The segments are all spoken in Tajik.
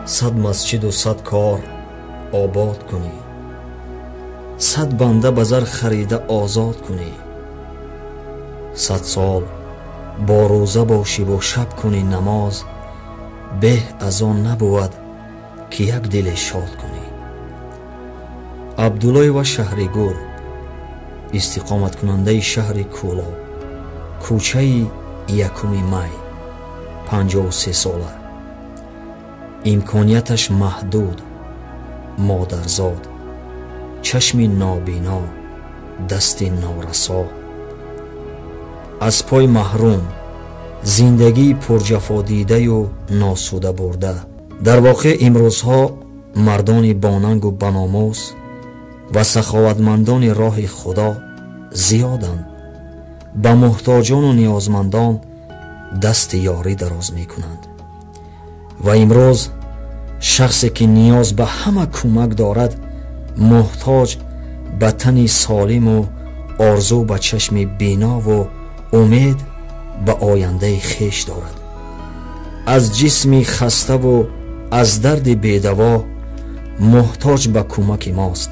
100 масҷиду 100 кор обод кунӣ, 100 банда ба зар харида озод кунӣ, 100 сол бо рӯза бошӣ бо шаб кунӣ намоз, беҳ аз он набувад ки як диле шод кунӣ. Абдуллоева Шаҳригул, истиқоматкунандаи шаҳри Кӯлоб, кӯчаи 1 май, 53 сола, имконияташ маҳдуд, модарзод, чашми нобино, дасти норасо, аз пой маҳрум, зиндагии пурҷафодидаю носуда бурда. Дар воқеъ имрӯзҳо мардони бонангу баномус ва саховатмандони роҳи Худо зиёданд, ба муҳтоҷону ниёзмандон дасти ёрӣ дароз мекунанд. Ва имрӯз шахсе ки ниёз ба ҳама кӯмак дорад, муҳтоҷ ба тани солиму орзу ба чашми бинову умед ба ояндаи хеш дорад. Аз ҷисми хаставу аз дарди бедаво муҳтоҷ ба кӯмаки мост.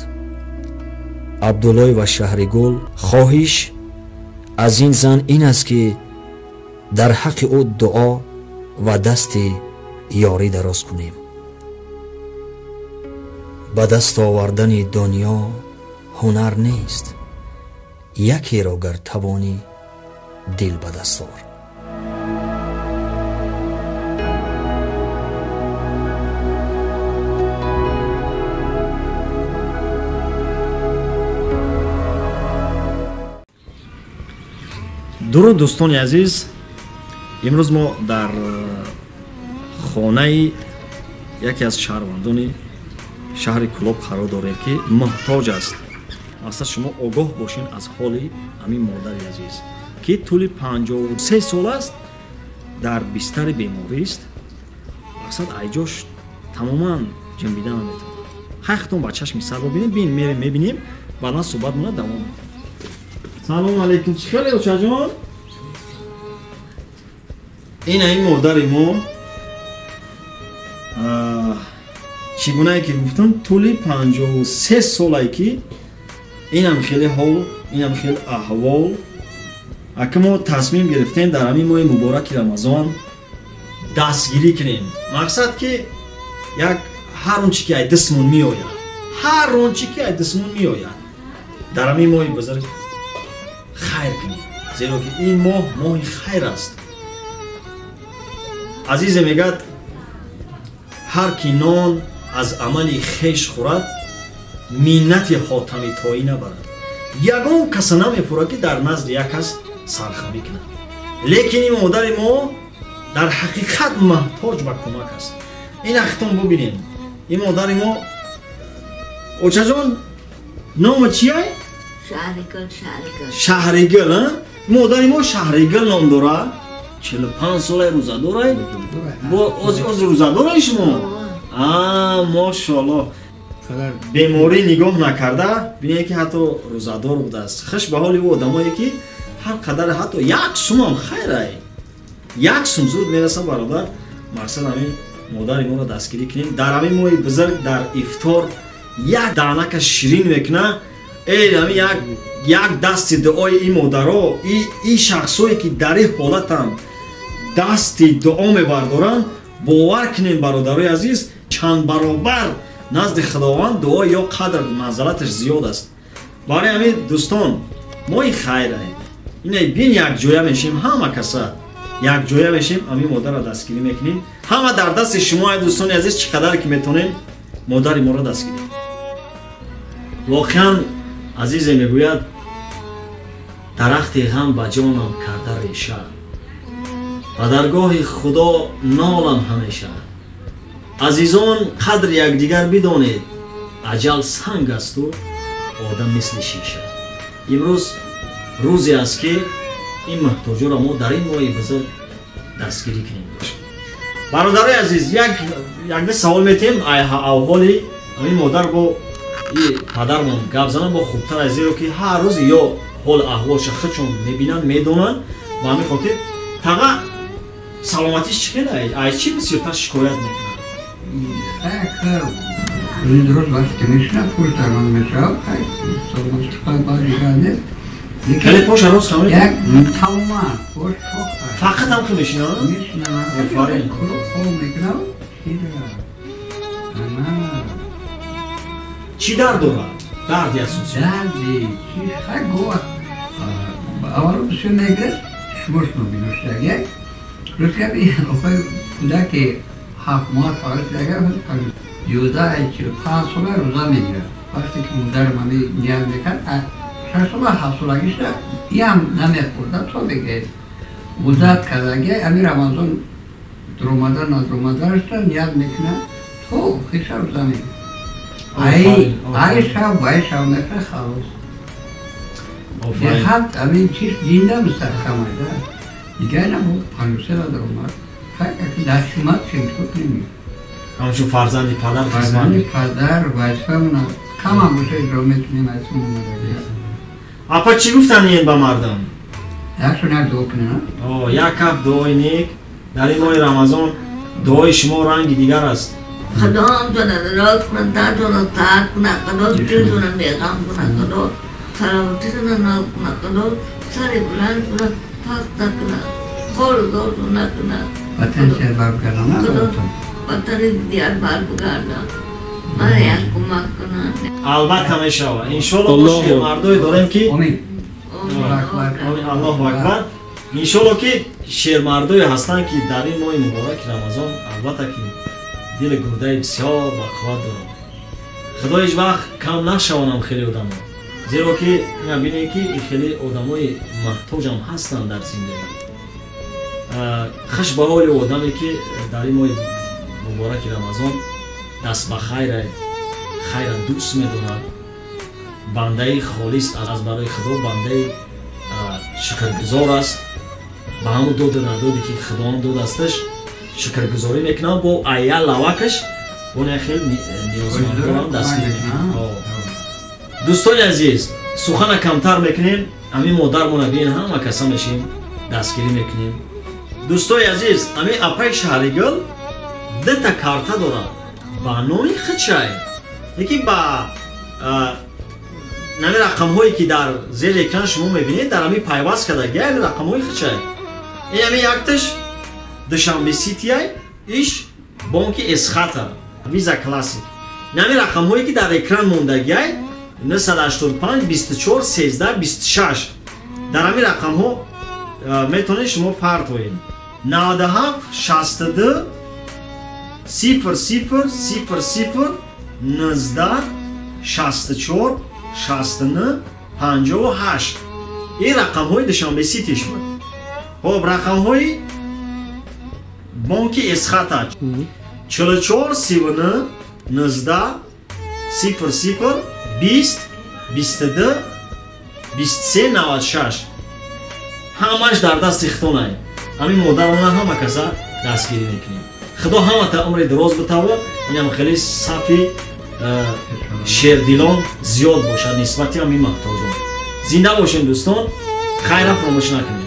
Абдуллоева Шаҳригул хоҳиш аз ин зан ин аст ки дар ҳаққи ӯ дуо ва дасти ёрӣ дароз кунем. Ба даст овардани дунё ҳунар нест, якеро гар тавонӣ дил ба даст ор. Дуруд дӯстони азиз, имрӯз мо дар хонаи яке аз шаҳрвандони шаҳри Кӯлоб қарор дорем, ки муҳтоҷ аст. Аслан шумо огоҳ бошед аз ҳоли ҳамин модари азиз, ки тӯли 53 сол аст дар бистари беморист. Мақсад айҷош тамоман ҷанбида наметавонад. Хайхтон ба чашми сар бибинем, бин мерем мебинем, баъдан суҳбатмона давом мекунем. Салом алейкум, чӣ хеле очаҷон? Ин ин модари мо чӣ гунае ки гуфтам, тӯли 53 солае ки инам хеле ҳол, инам хеле аҳвол. Ака мо тасмим гирифтем дар ҳамин моҳи мубораки Рамазон дастгирӣ кунем. Мақсад ки як ҳар он чӣ ки ай дастмон меояд, ҳар он чӣ ки ай дастмон меояд дар ҳамин моҳи бузург хайр кунем, зеро ки ин моҳ моҳи хайр аст. Азизе мегӯяд, ҳар ки нон аз амали хеш хӯрад, миннати ҳотами тоӣ набарад. Ягон каса намефурад, ки дар назди як кас сархамӣ кунад. Лекин ин модари мо дар ҳақиқат муҳтоҷ ба кӯмак аст. Ин ҳақитон бубинем, ин модари мо. Очаҷон, нома чия? Шаҳригул. Шаҳригул, модари мо Шаҳригул ном дорад. 45 солаи рӯзадорай? Ози рӯзадорай шумо? Мошоалло. Беморӣ нигоҳ накарда, бинед ки ҳатто рӯзадор будааст. Хуш ба ҳоли ӯ одамое ки ҳар қадар ҳатто як сумам хайрай, як сум зуд мерасам бародар. Мақсад ҳамин модари моро дастгирӣ кунем. Дар ҳамин моҳи бузург дар ифтор як даънака ширин мекуна. Эй ҳамин як дасти дуои ин модаро, ин шахсое ки дар ин ҳолатам дасти дуо мебардоранд, бовар кунем бародарои азиз, чанд баробар назди Худованд дуо ё қадр манзалаташ зиёд аст. Барои ҳамин дӯстон, моҳи хайре, ине бин якҷоя мешем, ҳама каса якҷоя мешем, ҳамин модарро дастгирӣ мекунем. Ҳама дар дасти шумо ай дӯстони азиз, чӣ қадар ки метонем модари моро дастгирӣ. Воқеан азизе мегӯяд, дарахти ғам ба ҷонам карда реша, ба даргоҳи Худо нолам ҳамеша. Азизон, қадри якдигар бидонед, аҷал санг асту одам мисли шиша. Имрӯз рӯзе аст ки ин муҳтоҷоро мо дар ин моҳи бузург дастгирӣ кунем. Бародарои азиз, якда савол метиҳем авҳоли ҳамин модар бо падармон гап занам бо хубтар аст, зеро ки ҳар рӯз ё ҳол аҳволша худшон мебинанд, медонанд. Ба ҳамин хотир таға саломатиш чӣ хел ай? Ай чӣ бисёртар шикоят мекунад? Хеле поша рост хамед? Фақат ҳам хел мешинам? Офарин. Чӣ дард дорад? Дарди асосӣ? Дарди чӣ? Хай гова. Аввало бисёр мегирад, шумош нобиноштагия. Рӯзгаби охои кӯдаки 7 моҳ фарз агар 11-45 сола рӯза мегирад. Вақте ки модарам ҳами ният мекард, 6 сола 7 солагиша иам намехӯрда то бигирад. Муддат кардагия ҳами Рамазон дуромада надуромадаашта ният мекунад то хиша рӯза мегирад. Ай шав бай шав мехӯрад халос. Беҳад ҳамин чиз зинда мустаҳкам айда. Дигар набуд 53 даромад. Хай дар хизмат шимшуд намекунад. Ҳамчун фарзанди падар хизмат. Фарзанди падар вазифамона камам боша иҷро мекунем аз омадагия. Апа чӣ гуфтан ин ба мардам? Якшон як дуо кунем. О, як каф дуои нек дар ин моҳи Рамазон дуои шумо ранги дигар аст. خدام جان راز کنه دردتون ترک کنه خدا دلتون بیغم کنه خدا سلامتیتون ناز کنه خدا سری بلند کنه پس نکنه خور زورتون نکنه وطن سر برگردانه وطن دیار بر بگردانه من یک کمک کنه. Албатта мешавад иншолло. Мо шермардое дорем ки Омин. Аллоҳу акбар. Иншолло ки шермардое ҳастанд ки дар ин моҳи мубораки Рамазон албатта ки дили гурдаи бисёр бақувват дорам. Худо ҳеҷ вақт кам нашавонам хеле одамо, зеро ки ина бинед ки хеле одамои муҳтоҷам ҳастанд дар зиндагӣ. Хуш ба ҳоли одаме ки дар ин моҳи мубораки Рамазон даст ба хайра хайра дӯст медорад, бандаи холис аз барои Худо, бандаи шукргузор аст. Ба ҳамун доду надоде ки Худованд додасташ шукргузорӣ мекунам, бо ая лавакаш оне хел ниёзмандорам дастгирӣ мекунам. Дӯстони азиз, сухана камтар мекунем. Ҳамин модармона бинем, ҳама каса мешем, дастгирӣ мекунем. Дӯстони азиз, ҳамин апаи Шаҳригул дута карта дорад ба номи хичай, лекин ба нами рақамҳое ки дар зери экран шумо мебинед, дар ҳамин пайваст кардагия ҳамин рақамҳои хичай. Ин ҳамин якташ Душанбе Ситиай, иш бонки Эсхата Виза Классик. Нами рақамҳое ки дар экран мондагиай 985 24 13 26, дар ҳамин рақамҳо метавонед шумо партоед. 97 62 0 0 0 0 19 64 69 58, ин рақамҳои Душанбе Ситиш буд. Хоб, рақамҳои бонки Эсхата 44 39 19 0 0 20 22 23 96. Ҳамаш дар дасти хитонай. Ҳамин модарона ҳама каса дастгирӣ мекунем. Худо ҳамата умри дароз битава, инам хеле сафи шердилон зиёд бошад нисбати ҳамин муҳтоҷон. Зинда бошем, дӯстон, хайра фаромӯш накунед.